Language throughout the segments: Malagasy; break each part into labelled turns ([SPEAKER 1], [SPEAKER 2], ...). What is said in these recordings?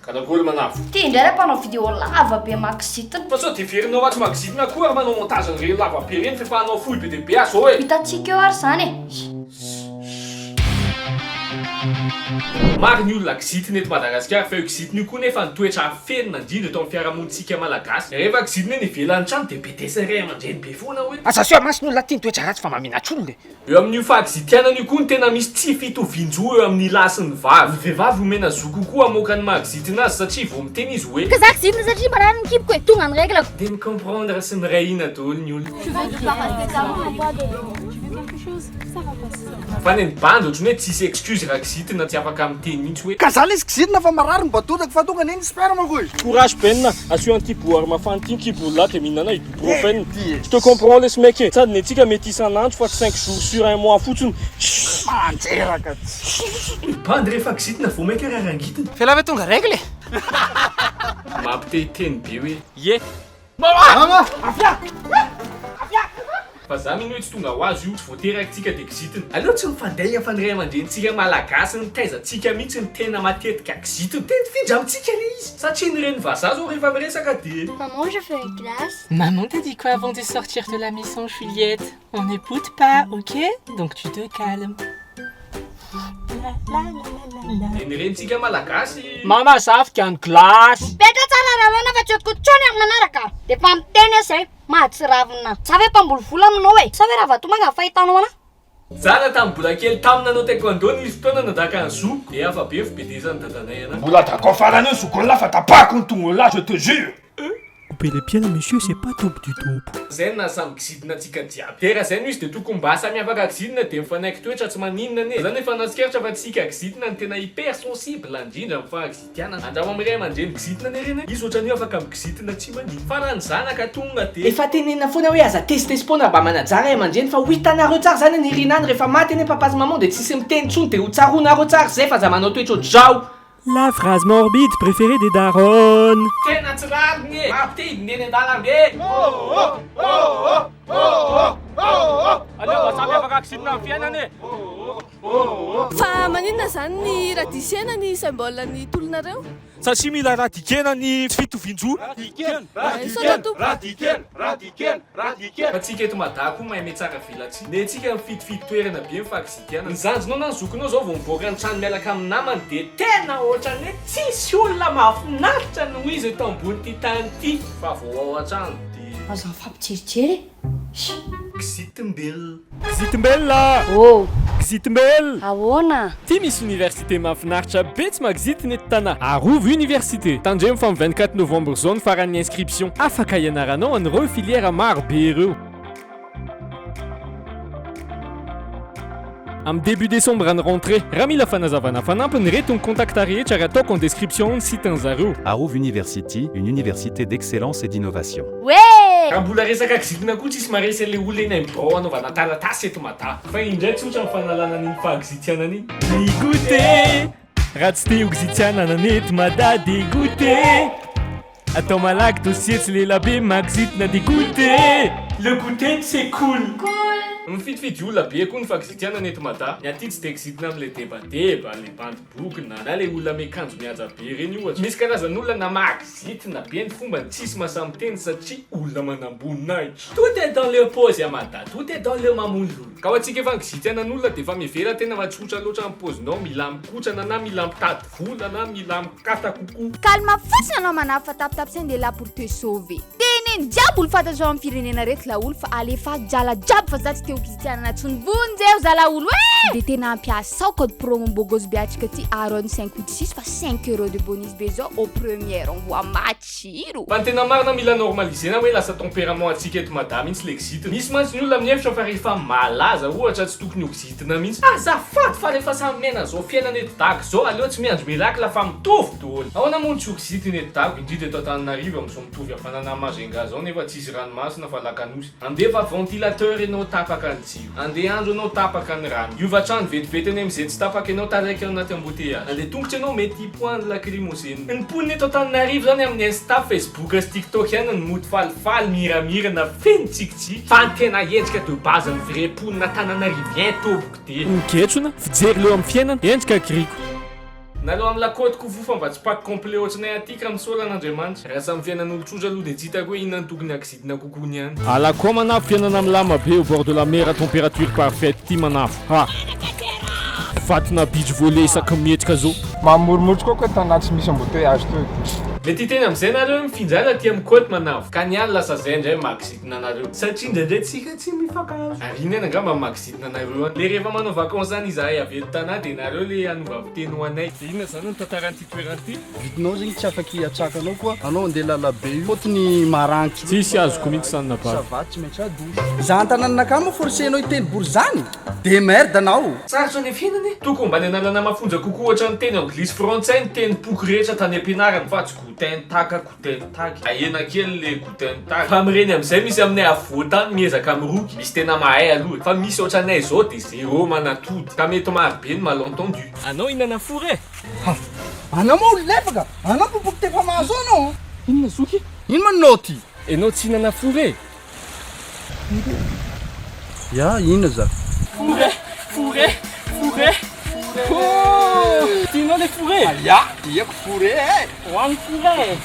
[SPEAKER 1] Kanakory manafo.
[SPEAKER 2] Ty indray ilay mpanao vidéo lava be makizitina.
[SPEAKER 1] Fa sao dia heverinao ratsy makizitina koa ary manao montage an'ireny lava be ireny f'efa hanao fohy be dia be aho zao e.
[SPEAKER 2] Hitantsika eo ary izany e.
[SPEAKER 1] Maro ny olona kizitina eto Madagasikara fa io kizitina io koa nefa ny toetra afenina indrindra eto amin'ny fiarahamonintsika Malagasy. Rehefa kizitina eny ivelan'ny trano dia bedesin'ny ray aman-dreny be foana hoe.
[SPEAKER 3] Aza aseho maso ny olona tia ny toetra ratsy fa mamenatra olona e.
[SPEAKER 1] Eo amin'io fahagizitianana io koa no tena misy tsy fitovian-jo eo amin'ny lahy sy ny vavy. Ny vehivavy omena zo kokoa hamoaka ny maha-kizitina azy satria vao miteny izy hoe.
[SPEAKER 2] Ka za kizitina satria marary ny kiboko e, tonga ny reglako.
[SPEAKER 1] Dia mi-comprendre sy miray hina daholo ny olona. Fa ny an'ny bandy ohatran'ny hoe tsisy excuse raha kizitina tsy afaka miteny mihitsy hoe.
[SPEAKER 4] Ka za lesy kizitina fa marary ny badodako fa tonga anie ny sperme-ko e.
[SPEAKER 5] Courage Ben a! Asio an'ity boary mafana ity ny kibolà dia mihinana ibuprofen. Je te comprends lesy mec e! Sady ny antsika mety isan'andro fa tsy cinq jours sur un mois fotsiny.
[SPEAKER 4] Mandreraka ty.
[SPEAKER 1] Ny bandy rehefa kizitina vao maika raha rangitina.
[SPEAKER 3] F'elah ve tonga règle e?
[SPEAKER 1] Mampite hiteny be hoe.
[SPEAKER 5] Ie!
[SPEAKER 4] Mama! Avia! Avia!
[SPEAKER 1] Fa za mino hoe tsy tonga ho azy io, tsy voatery aky-tsika dia kizitina. Aleo tsy mifandainga fa ny ray aman-drenintsika malagasy nitaiza antsika mihitsy no tena matetika kizitina. Teny findra amintsika le izy. Satria ny reny vazaha zao rehefa miresaka dia.
[SPEAKER 2] Maman je veux une glace.
[SPEAKER 6] Maman t'a dit quoi avant de sortir de la maison Juliette? On n'écoute pas ok? Donc tu te calmes.
[SPEAKER 1] Dia ny renintsika malagasy.
[SPEAKER 5] Mama zafika ny glace.
[SPEAKER 2] Mipetra tsara Ralona fa tsy entiko intsony amin'ny manaraka a! Dia efa miteny aho izay, mahatsiravina. Za ve mpamboly vola aminao e? Sa ve Ravatomanga ny fahitanao anah?
[SPEAKER 1] Zara tamin'ny mbola kely tamin'ny nanao taekwondo nisy fotoana nandaka ny zoko dia hafa be ny fibedesan'ny dadanay anah.
[SPEAKER 7] Mbola d'accord farany io zok'olona fa tapahako ny tongolona je te jure.
[SPEAKER 8] Couper les pieds là monsieur c'est pas top du top.
[SPEAKER 1] Zay no nahasamy gizidina antsika jiaby. De raha zay no izy de tokony mba samy afaka gizidina de mifanaiky toetra tsy maninona anie. Zany efa nahatsikaritra fa tsika gizidina no tena hyper sensible indrindra amin'ny fahagizitianana. Andramo amin'ny ray aman-dreny gizidina anie reny e. Izy ohatran'ny hoe afaka migizitina tsy maninona. Fa raha ny zanaka tonga de.
[SPEAKER 3] Efa tenenina foana hoe aza tezitezi-poana mba manajà ray aman-dreny fa ho hitanareo tsara zany anie ry nany rehefa maty anie papa sy maman de tsisy miteny tsony de ho tsaroanareo tsara zay fa aza manao toetra ohatr'izao.
[SPEAKER 8] La phrase morbide préférée des daronnes.
[SPEAKER 1] Tena tsy rariny e! Mampite hidina eny an-dalambe!
[SPEAKER 5] Aleo mba samy afaka kizitina amin'ny fiainana e!
[SPEAKER 9] Fa maninona zany ny radisiena ny symbole ny tolonareo?
[SPEAKER 5] Satria mila radikena ny tsy fitovian-jo.
[SPEAKER 9] Misaotra tompoko.
[SPEAKER 1] Fa tsika eto Mada koa mahay mihatsara velatsihy. Ny antsika mifidifidy toerana be ny fahakizidianana. Ny zandrinao na ny zokinao zao vao mivoaka ny trano miaraka amin'ny namany dia tena ohatran'ny hoe tsisy olona mahafinaritra noho izy eto ambon'ity tany ity. Fa vao ao an-trano dia.
[SPEAKER 2] Aza mifampijerijery e!
[SPEAKER 1] Kizitim-belona.
[SPEAKER 8] Kizitim-belona!
[SPEAKER 2] Oh!
[SPEAKER 8] Kizitim-belona!
[SPEAKER 2] Ahoana?
[SPEAKER 8] Ty misy université mahafinaritra be tsy mahakizitina eto Tana. Arovy université! Tandremo fa amin'ny 24 novembre zao ny faran'ny inscription. Afaka ianaranao an'ireo filière maro be ireo. Amin'ny début décembre ny rentrée. Raha mila fanazavana fanampiny, ireto ny contact rehetra ary ataoko en description ao ny site nzareo.
[SPEAKER 10] Arovy University, une université d'excellence et d'innovation.
[SPEAKER 2] Hoe!
[SPEAKER 1] Raha mbola resaka kizitina koa tsisy maharesy an'le olona eny amin'ny birao anaovana taratasy eto Mada. Fa iny indray tsotra ny fanalana an'iny fahagizitianana iny.
[SPEAKER 8] Dégoûté! Raha tsy te ho gizitianana ny eto Mada dégoûté! Atao malaky dossier tsy lela be makizitina dégoûté!
[SPEAKER 1] Le goûter c'est cool! Mifidifidy olona be koa ny fahagizitianana eto Mada. Ny aty tsy dia kizitina amin'ilay debadeba, le bandy bokona, na le olona miakanjo mihaja be ireny ohatra. Misy karazan'olona na mahakizitina be ny fombany tsisy mahasahy miteny satria olona manamboninahitra. Tout est dans le paozy à Mada, tout est dans le mamono lolo. Ka ho antsika efa nigizitianan'olona dia efa mihevera tena fa tsotra loatra ny paozinao, mila mikotrana na mila mitady vola na mila mikata kokoa.
[SPEAKER 11] Calme fotsiny anao manafy fa tapitapitsain dia là pour te sauver. Teneno jiaby olo fantatrao am firenena reto laolo fa alefaso drala jiaby fa za tsy te ho kristianana tsony vonjeo za laolo eh! De tena ampiasao code promo bogos be atsika ty Aaron 586 fa 5 euros de bonus be zao au premier envoi matsiro.
[SPEAKER 1] Fa ny tena marina mila normaliser-na hoe lasa tempérament antsika eto Mada mihitsy le kizitina. Misy mantsy ny olona mihevitra fa rehefa malaza ohatra tsy tokony ho kizitina mihitsy. Azafady fa rehefa samy miaina zao fiainana eto Dago zao aleo tsy miandry miracle fa mitovy daholo. Ahoana moa no tsy ho kizitina eto Dago indrindra eto Antananarivo amzao mitovy hafanana Majunga zao nefa tsisy ranomasina fa lakanosy. Andefa ventilateur enao tapaka ny jiro. Andeha andro enao tapaka ny rano. Hiova trano vetivety eny amizay tsy tapaka enao taraiky ao anaty embouteillage. Andeha tongotra enao mety hipoahan'ny lacrymogène. Ny mponina eto Antananarivo zany amin'ny insta, facebook sy tiktok ihany no mody falifaly, mihiramirana, feno tsikitsiky. Fa ny tena endrika de base ny vrai mponina Antananarivien tompoko de.
[SPEAKER 8] Ny getsona, fijery leo amin'ny fiainana, endrika kiriko.
[SPEAKER 1] Nareo am la côte ko voa fa mba tsy pack complet ohatranay aty ka misaora an'Andriamanitra. Raha samy fiainan'olon-tsotra aloha dia tsy hitako hoe inona no tokony hakizitina kokoa ny any.
[SPEAKER 8] Alako manafo fiainana milama be au bord de la mer à température parfaite ty manafo ha! Fatina beach volley isaky ny mihetsika zao.
[SPEAKER 12] Mamoromotro koa ko tanà tsy misy embouteillage toy.
[SPEAKER 1] Mety hiteny amizay nareo hoe mifindrana aty am côte manafo ka ny any lasa zay ndray mahakizitina anareo satria indraindray tsika tsy mifankahazo ary iny any angamba mahakizitina anareo any le rehefa manao vacances any izahay avy eto Tanà de nareo le hanova fiteny ho anay.
[SPEAKER 5] De inona zany ny tantaran'ity toerana ity?
[SPEAKER 4] Vidinao zegny tsy afaky atsaka anao koa anao andeha lalabe io fôtony maragnitry
[SPEAKER 8] Tsisy azoko mihitsy zany nabary.
[SPEAKER 4] Ça va tsy maintsy adoso. Za antanananakahy moa forcer-nao hiteny bory zany? Demerde anao.
[SPEAKER 1] Sarotra ny fiainana e! Tokony mba nianarana mafonja kokoa ohatran'ny teny anglisy frantsay ny tenim-poko rehetra tany am-pianarana fa tsy guten tag guten tag. Ahena kely le guten tag. Fa amin'ireny amin'izay misy aminay afovoan-tany miezaka miroky, misy tena mahay aloha e! Fa misy ohatranay izao dia zéro manatody. Ka mety maro be ny malentendu.
[SPEAKER 5] Anao hihinana four e!
[SPEAKER 4] Ha! Anao moa olo lefaka! Anao popoky tefa mahazo anao!
[SPEAKER 5] Inona zoky?
[SPEAKER 4] Ino ma noty?
[SPEAKER 5] Enao tsy hihinana four e!
[SPEAKER 4] Ya, inona za?
[SPEAKER 5] Four e! Four e! Four e! Hoo! Tianao le four e?
[SPEAKER 4] Ya, tiako four e!
[SPEAKER 5] Hoano four e!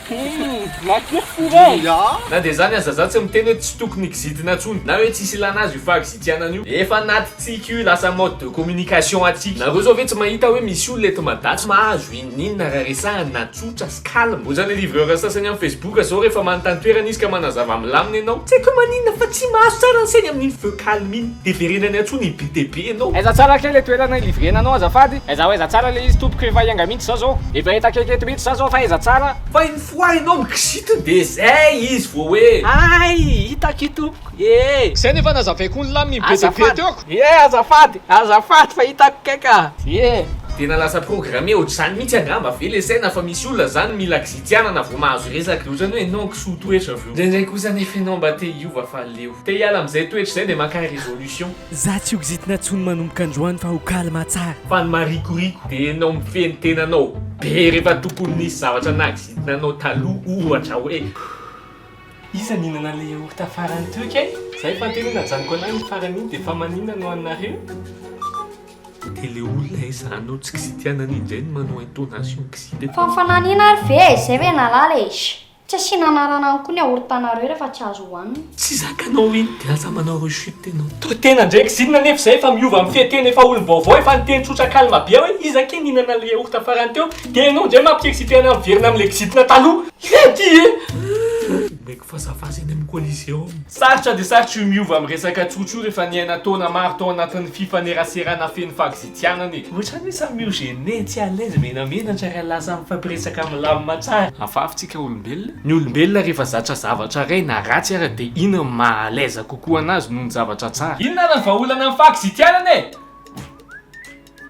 [SPEAKER 5] Hum! Matsiro four e!
[SPEAKER 4] Ya!
[SPEAKER 1] Na dia izany aza za tsy miteny hoe tsy tokony kizitina tsony na hoe tsisy ilana azy io fahakizitianana io. Efa anatintsika io, lasa mode de communication antsika. Nareo zao ve tsy mahita hoe misy olona eto Mada tsy mahazo inoninona raha resahana na tsotra sy calme. Ohatrany le livreur sasany amin'ny Facebook zao rehefa manontany toerana izy ka manazava milamina ianao, tsy haiko hoe maninona fa tsy mahazo tsara ny sainy amin'iny feu calme iny. Dia verenany intsony be dia be ianao.
[SPEAKER 3] Aiza tsara kay le toerana i-livrer-na anao azafady? Aiza ho aiza tsara le izy tompoko efa hianga mihitsy za zao. Efa eto akaiky eto mihitsy za zao fa aiza tsara?
[SPEAKER 1] Fa une fois ianao mikizitina dia zay izy vao hoe.
[SPEAKER 3] Hay! Hitako io tompoko ee!
[SPEAKER 1] Zay no efa nazavaiko ny laminy be dia be teo ko.
[SPEAKER 3] Ee azafady! Azafady fa hitako kay ka! Ee!
[SPEAKER 1] Tena lasa programme ohatr'izany mihitsy angamba ve le saina fa misy olona zany mila kizitianana vao mahazo resaka. Dia ohatrany hoe enao kisoa toetra avy eo. Indraindray kosa anefa enao mba te hiova fa leo. Te hiala amin'izay toetra izay dia maka résolution.
[SPEAKER 8] Za tsy ho kizitina tsony manomboka androany fa ho calme tsara.
[SPEAKER 1] Fa ny marikoriko dia enao mifehy ny tenanao be rehefa tokony nisy zavatra nahakizitina anao taloha ohatra hoe.
[SPEAKER 6] Iza nihinana le yaourt farany teo kay? Za efa niteny hoe najanoko anah iny farany iny de fa maninona no haninareo?
[SPEAKER 1] Dia le olona aiza anao tsy kizitianana indray no manao intonation kizity.
[SPEAKER 2] Fa ny fananina ary ve e, zay ve nahalala e! Tsy asiana anarana any koa ny yaourt-nareo rehefa tsy azo hohanina.
[SPEAKER 1] Tsy zakanao iny dia aza manao rechute enao.
[SPEAKER 5] Toa tena ndray kizinina nefa izay efa miova amin'ny fihetena efa olom-baovao efa niteny tsotra calme be hoe iza akia nihinana le yaourt farany teo dia ianao ndray mampi-exciter anah miverina amin'ilay kizitina taloha. Ity e!
[SPEAKER 1] Omeko fazafaza eny amin'ny Coliseum. Sarotra dia sarotra io miova amin'ny resaka tsotra io rehefa niaina taona maro tao anatin'ny fifaneraserana feno fahagzitianana e! Ohatrany hoe samy io gêné, tsy à l'aise, menamenatra raha lasa mifampiresaka milamina tsara. Hafahafa tsika olombelona. Ny olombelona rehefa zatra zavatra iray na ratsy ara dia iny no maha à l'aise kokoa anazy noho ny zavatra tsara. Inona ary ny vahaolana amin'ny fahagzitianana e?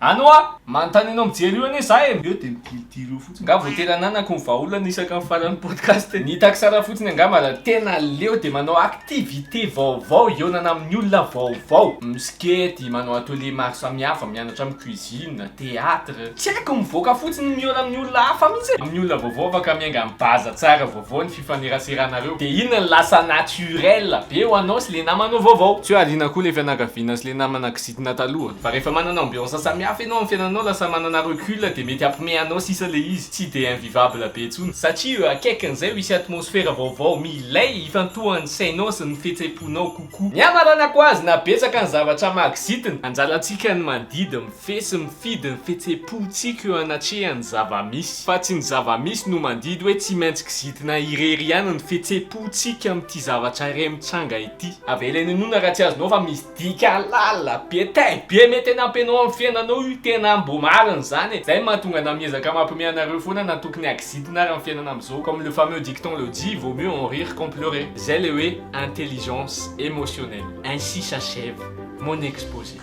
[SPEAKER 1] Any hoa! Manontany anao mijery io anie za e! Eo dia midilidily eo fotsiny. Nga voatery ananako ny vahaolana isaka ny faran'ny podcast e! Ny hitako tsara fotsiny angamba raha tena leo dia manao activité vaovao, hihaonana amin'ny olona vaovao. Misikety, manao atelier maro samihafa, mianatra mi-cuisine, théâtre. Tsy haiko, mivoaka fotsiny mihaona amin'ny olona hafa mihitsy e! Amin'ny olona vaovao afaka miainga amin'ny base tsara vaovao ny fifaneraseranareo. Dia iny no lasa naturel be ho anao sy le namanao vaovao. Tsy hoe ariana koa le fianakaviana sy le namana kizitina taloha. Fa rehefa manana ambiance samihafa ianao amin'ny fiainanao lasa manana recul dia mety hampime anao sisa le izy. Tsy dia invivable be intsony. Satria eo akaikin'izay misy atmosfera vaovao milay ifantohan'ny sainao sy ny fihetsem-ponao kokoa. Ny hamaranako azy na betsaka ny zavatra mahakizitina, anjarantsika ny mandidy, mifehy sy mifidy ny fihetsem-pontsika eo anatrehan'ny zava-misy. Fa tsy ny zava-misy no mandidy hoe tsy maintsy kizitina irery ihany ny fihetsem-pontsika amin'ity zavatra iray mitranga ity. Avela eny inoana raha tsy azonao fa misy dika lalina be tay be mety hanampy anao amin'ny fiainanao io tena mbo marina izany e! Zay mahatonga anah miezaka mampime anareo foana na tokony hakizitina ary amin'ny fiainana amin'izao comme le fameux dicton le dit vaut mieux en rire qu'en pleurer zay le hoe intelligence émotionnelle ainsi s'achève mon exposé.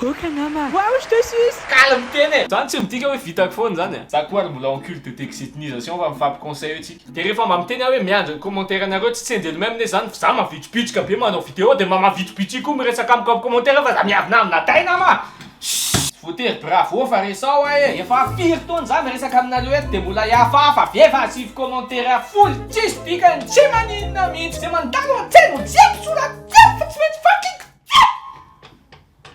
[SPEAKER 6] Ok angamba. Waouh je te suce!
[SPEAKER 1] Calme tena e! Zany tsy midika hoe vitako foana zany e! Za koa ary mbola en culte de dexitinization fa mifampi conseil eo tsika. De rehefa mba miteny aho hoe miandry ny commentaire nareo tsy tsenjely même ne zany fa za mavitribitrika be manao video de mba mavitribitrika koa miresaka amiko am commentaire fa za miavonavona tay nama! Tsy voatery bravo fa resao aho e! Efa firy taona za miresaka aminareo eto de mbola hihafahafa ve fa asivo commentaire folo tsisy dikany tsy maninona mihitsy! Ze mandalo an-tsena jiaby soraty jiaby fa tsy maintsy vakiko jiaby!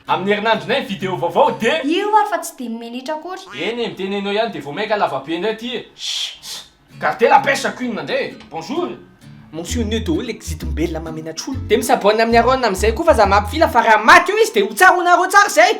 [SPEAKER 1] Amin'ny herinandronay ny vidéo vaovao de.
[SPEAKER 2] Io ary fa tsy dimy minitra akory.
[SPEAKER 1] Eny e, miteny anao ihany de vao mainka lavabe indray ty e. Chut! Gardez la pêche chacune indray e. Bonjour.
[SPEAKER 3] Mentionné daholo le kizitim-belona mamenatr'olo. De mi-s'abonne amin'ny Aaron amin'izay koa fa za mampifila fa raha maty eo izy de ho tsaroanareo tsara zay.